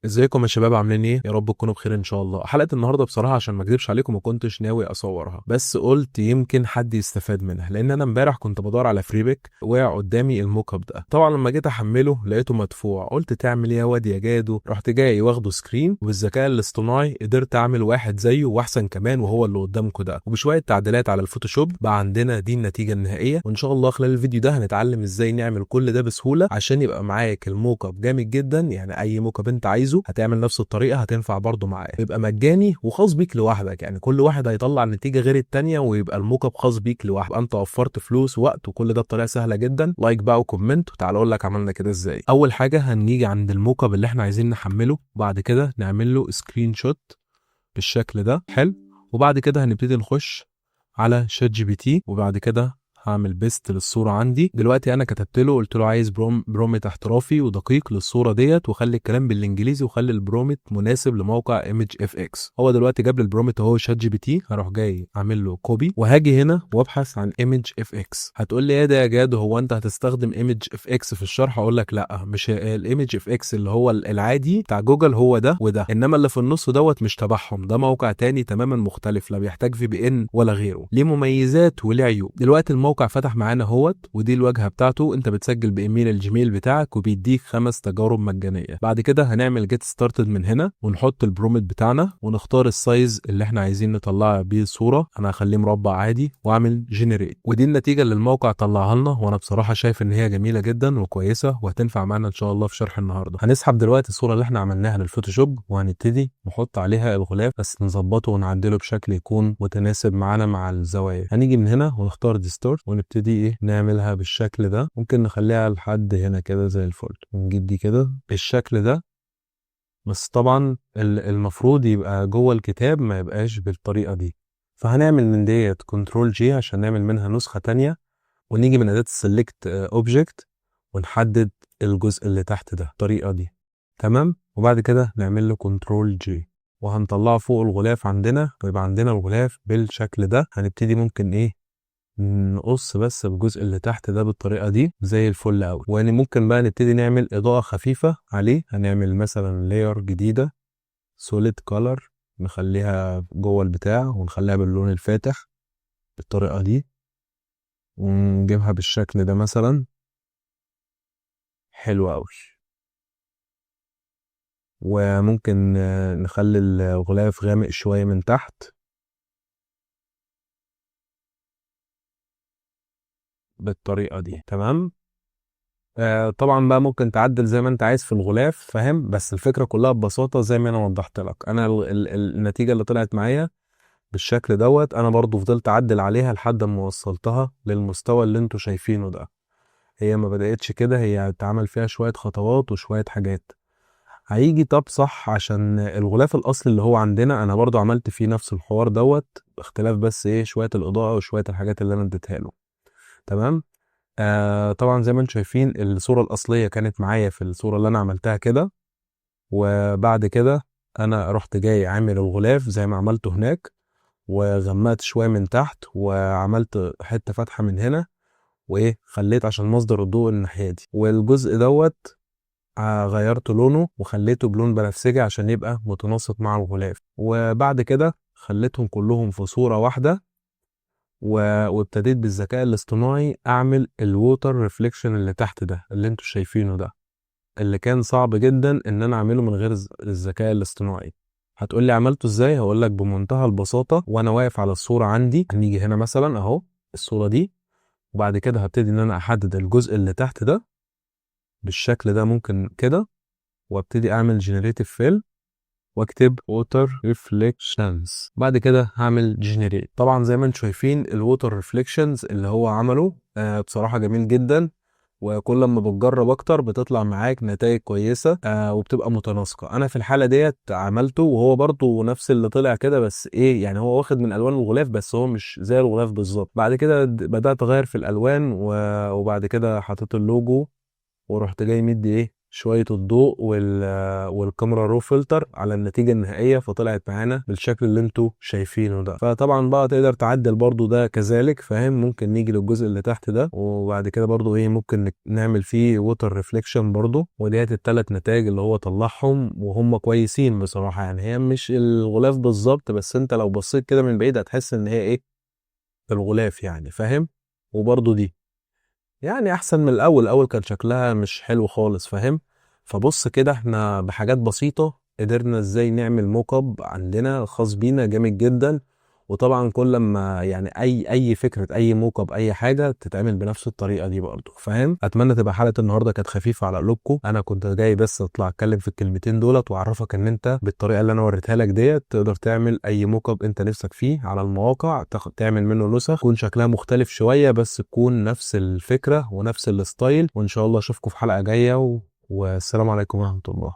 ازيكم يا شباب، عاملين ايه؟ يا رب تكونوا بخير ان شاء الله. حلقة النهارده بصراحة عشان ما اكذبش عليكم ما كنتش ناوي اصورها، بس قلت يمكن حد يستفاد منها، لان انا امبارح كنت بدور على Freepik، وقع قدامي ال mockup ده. طبعا لما جيت احمله لقيته مدفوع، قلت تعمل ايه يا واد يا جادو؟ رحت جاي واخده screen، وبالذكاء الاصطناعي قدرت اعمل واحد زيه واحسن كمان، وهو اللي قدامكم ده. وبشويه تعديلات على الفوتوشوب بقى عندنا دي النتيجة النهائية. وان شاء الله خلال الفيديو ده هنتعلم ازاي نعمل كل ده بسهولة عشان يبقى معاك ال mockup جامد جدا. يعني اي mockup انت عايزه هتعمل نفس الطريقة هتنفع برضه معاك، يبقى مجاني وخاص بيك لوحدك. يعني كل واحد هيطلع نتيجة غير التانية ويبقى ال mockup خاص بيك لوحدك. انت وفرت فلوس ووقت، وكل ده بطريقة سهلة جدا. like بقى و comment، وتعالى اقول لك عملنا كده ازاي. اول حاجة هنيجي عند ال mockup اللي احنا عايزين نحمله، وبعد كده نعمل له screenshot بالشكل ده. حلو. وبعد كده هنبتدي نخش على ChatGPT، وبعد كده هعمل paste للصورة عندي. دلوقتي انا كتبت له، قلت له عايز prompt احترافي ودقيق للصورة ديت، وخلي الكلام بالانجليزي، وخلي ال prompt مناسب لموقع ImageFX. هو دلوقتي جاب لي ال prompt اهو ChatGPT. هروح جاي اعمل له copy، وهاجي هنا وابحث عن ImageFX. هتقول لي ايه ده يا جاد، هو انت هتستخدم ImageFX في الشرح؟ اقول لك لا، مش ال ImageFX اللي هو العادي بتاع جوجل هو ده وده، انما اللي في النص دوت مش تبعهم، ده موقع تاني تماما مختلف، لا بيحتاج VPN ولا غيره، ليه مميزات وليه عيوب. دلوقتي الموقع فتح معانا اهوت، ودي الواجهة بتاعته. انت بتسجل بايميل الجيميل بتاعك وبيديك 5 تجارب مجانية. بعد كده هنعمل get started من هنا، ونحط ال prompt بتاعنا، ونختار ال size اللي احنا عايزين نطلع بيه الصورة. انا هخليه مربع عادي، واعمل generate. ودي النتيجة اللي الموقع طلعها لنا، وانا بصراحة شايف ان هي جميلة جدا وكويسة وهتنفع معانا ان شاء الله في شرح النهارده. هنسحب دلوقتي الصورة اللي احنا عملناها للفوتوشوب، وهنبتدي نحط عليها الغلاف، بس نظبطه ونعدله بشكل يكون متناسب معانا مع الزوايا. هنيجي من هنا ونختار distort، ونبتدي ايه نعملها بالشكل ده. ممكن نخليها لحد هنا كده زي الفل، ونجيب دي كده بالشكل ده. بس طبعا المفروض يبقى جوه الكتاب ما يبقاش بالطريقة دي، فهنعمل من ديت control J عشان نعمل منها نسخة تانية، ونيجي من أداة select object ونحدد الجزء اللي تحت ده بالطريقة دي. تمام. وبعد كده نعمل له control J، وهنطلعه فوق الغلاف عندنا، ويبقى عندنا الغلاف بالشكل ده. هنبتدي ممكن ايه نقص بس الجزء اللي تحت ده بالطريقة دي زي الفل قوي. ويعني ممكن بقى نبتدي نعمل إضاءة خفيفة عليه. هنعمل مثلا layer جديدة solid color، نخليها جوه البتاع، ونخليها باللون الفاتح بالطريقة دي، ونجيبها بالشكل ده مثلا. حلو قوي. وممكن نخلي الغلاف غامق شوية من تحت بالطريقة دي. تمام. طبعا بقى ممكن تعدل زي ما انت عايز في الغلاف، فاهم؟ بس الفكرة كلها ببساطة زي ما انا وضحت لك. انا النتيجة اللي طلعت معايا بالشكل دوت، انا برضو فضلت اعدل عليها لحد ما وصلتها للمستوى اللي انتوا شايفينه ده. هي ما بدأتش كده، هي اتعمل فيها شوية خطوات وشوية حاجات. هيجي طب صح، عشان الغلاف الاصلي اللي هو عندنا انا برضو عملت فيه نفس الحوار دوت، باختلاف بس ايه شوية الاضاءة وشوية الحاجات اللي انا اديتها له. تمام. طبعا زي ما انتم شايفين الصورة الأصلية كانت معايا في الصورة اللي أنا عملتها كده، وبعد كده أنا رحت جاي عامل الغلاف زي ما عملته هناك، وغمقت شوية من تحت، وعملت حتة فاتحة من هنا، وإيه خليت عشان مصدر الضوء الناحية دي، والجزء دوت، غيرت لونه وخليته بلون بنفسجي عشان يبقى متناسق مع الغلاف. وبعد كده خليتهم كلهم في صورة واحدة، وابتديت بالذكاء الاصطناعي اعمل ال water reflection اللي تحت ده اللي انتوا شايفينه ده، اللي كان صعب جدا ان انا اعمله من غير الذكاء الاصطناعي. هتقولي عملته ازاي؟ هقول لك بمنتهى البساطة، وانا واقف على الصورة عندي. هنيجي هنا مثلا اهو الصورة دي، وبعد كده هبتدي ان انا احدد الجزء اللي تحت ده بالشكل ده، ممكن كده، وابتدي اعمل generative fill واكتب water reflections. بعد كده هعمل generate. طبعا زي ما انتم شايفين ال water reflections اللي هو عمله، بصراحة جميل جدا، وكل ما بتجرب اكتر بتطلع معاك نتائج كويسة، وبتبقى متناسقة. انا في الحالة ديت عملته وهو برضو نفس اللي طلع كده، بس ايه يعني هو واخد من الوان الغلاف بس هو مش زي الغلاف بالظبط. بعد كده بدأت اغير في الالوان، وبعد كده حطيت اللوجو، ورحت جاي مدي ايه شوية الضوء وال camera raw filter على النتيجة النهائيه، فطلعت معانا بالشكل اللي انتوا شايفينه ده. فطبعا بقى تقدر تعدل برضو ده كذلك، فاهم؟ ممكن نيجي للجزء اللي تحت ده، وبعد كده برضو ايه ممكن نعمل فيه water reflection برضو. وديت التلات نتائج اللي هو طلعهم، وهم كويسين بصراحه. يعني هي مش الغلاف بالظبط، بس انت لو بصيت كده من بعيد هتحس ان هي ايه الغلاف يعني، فاهم؟ وبرضو دي يعني احسن من الاول، الاول كان شكلها مش حلو خالص، فاهم؟ فبص كده احنا بحاجات بسيطة قدرنا ازاي نعمل mock up عندنا خاص بينا جامد جدا. وطبعا كل ما يعني اي فكرة، اي mock up، اي حاجة تتعمل بنفس الطريقة دي برضو، فاهم؟ اتمنى تبقى حلقة النهاردة كانت خفيفة على قلوبكم. انا كنت جاي بس اطلع اتكلم في الكلمتين دولت واعرفك ان انت بالطريقة اللي انا وريتها لك ديت تقدر تعمل اي mock up انت نفسك فيه على المواقع، تعمل منه نسخ تكون شكلها مختلف شوية بس تكون نفس الفكرة ونفس ال style. وان شاء الله اشوفكم في حلقة جاية، والسلام عليكم ورحمة الله.